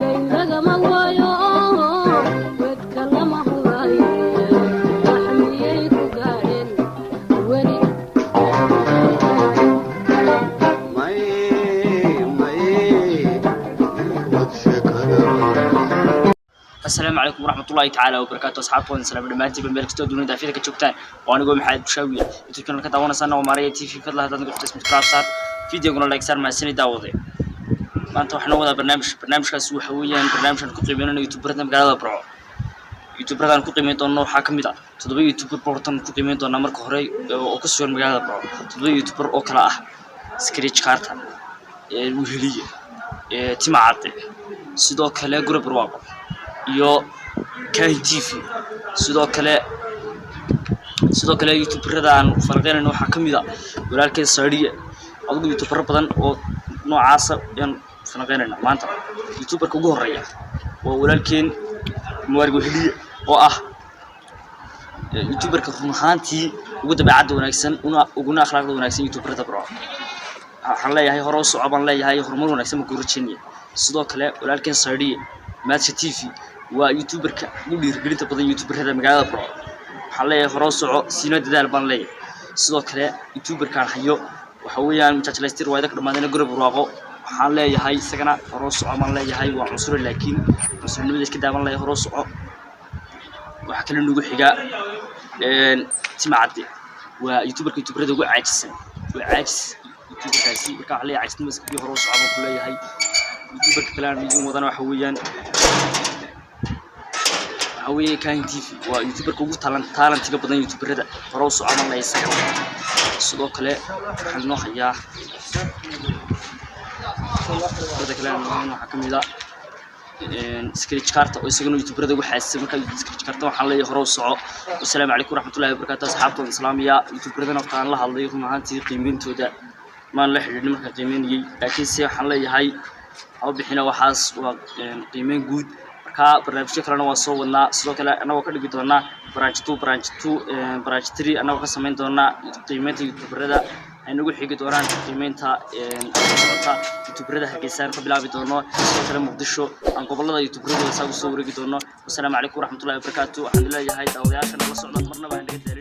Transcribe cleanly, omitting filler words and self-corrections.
Lagama waayo, wedka lama huraayo. Wax miyay ku gaadheen weli? May may wad sheekada. Asalaamu calaykum waraxmatullahi tacaala wabarakaatu. Asxaabta, waan salaam dhammaantiinba meel kastoo dunida afyada ka joogtaan. Oo anigoo Maxamed Bushaawiya, YouTube channel ka daawanaysaana waa Maaraya TV. Fadlan haddaad nagu subscribe saar, videoguna like saar. Mahadsanid, daawade. Maanta waxaan wadaa barnaamij. Barnaamijkaasi waxa weeyaan barnaamijkan ku qiimeynayno youtuberada magaalada Burco. Youtuberada aan ku qiimeyn doono waxaa ka mid ah toddoba youtuber bortan ku qiimeyn doonaa marka hore oo ku sugan magaalada Burco, toddoba youtuber oo kala ah Scratch Carter, Weheliye, Tima Cadde, sidoo kale Gure Barwaaqo iyo Kahin TV. Sidoo kale youtuberada aan falanqeynayno waxaa ka mid ah walaalkeen Saadhiye. Adigu youtubero badan oo noocaasa ayaan falanqeynayna maanta. Youtuberka ugu horeeya waa walaalkeen Mubaarag Weheliye, oo ah youtuberka run ahaantii ugu dabeecadda wanaagsan una uguna akhlaaqda wanaagsan youtuberada Burco. Waxaan leeyahay hore u soco baan leeyahay, horumar wanaagsan baan kuu rajeynaya. Sidoo kale walaalkeen Saadhiye Maadsha TV waa youtuberka ugu dhiirigelinta badan youtuberada magaalada Burco. Waxaan leeyahay hore u soco, siina dadaal baan leeyahay. Sidoo kale youtuberkaan hayo waxa weeyaan mujaajalaystir waa idinka dhamaadayna, Guri Barwaaqo. Waxaan leeyahay isagana hore u soco baan leeyahay. Waa cunsuri, laakiin cunsurinimada iska daa baan leeyahay, hore u soco. Waxaa kale nagu xiga Tima Cadde, waa youtuberka youtuberada ugu caajisan. Waa caajis youtuberkaasi, marka waxaan leeyahay caajisnimo iska hore u soco baan ku leeyahay. Youtuberka kale aan idin wadana waxa weeye Kahin TV, waa youtuberka ugu talentiga badan youtuberada. Hore u soco baan leeyahay isagana. Sidoo kale waxaan inoo hayaa youtuberada kale aan inoo hayo waxaa ka mid ah Scratch Carta, oo isagana youtuberada ugu xaasisay. Marka Scratch Carta waxaan leeyahay hore u soco. Wasalaamu calaykum waraxmatullahi wabarakaatu. Asxaabta waan islaamaya. Youtuberadana horta aan la hadlay, run ahaantii qiimeyntooda maan la xidhiidhin markaan qiimeynayay, laakiin se waxaan leeyahay haba bixina, waxaas waa qiimeyn guud. Marka barnaamijyo kalena waa soo wadnaa. Sidoo kale annagoo ka dhigi doonaa branch 2, branch 2, branch 3, annagoo ka samayn doonaa qiimeynta youtuberada ay nagu xigi doonaan qiimeynta socota youtuberada Hargeysa aan ka bilaabi doono, sidoo kale Muqdisho, aan gobolada youtuberadooda saa usoo wareegi doono. Wasalaamu calaykum waraxmatullahi wabarakaatu. Waxaan leeyahay daawadayaasha nala socda, marnaba ha naga daalin.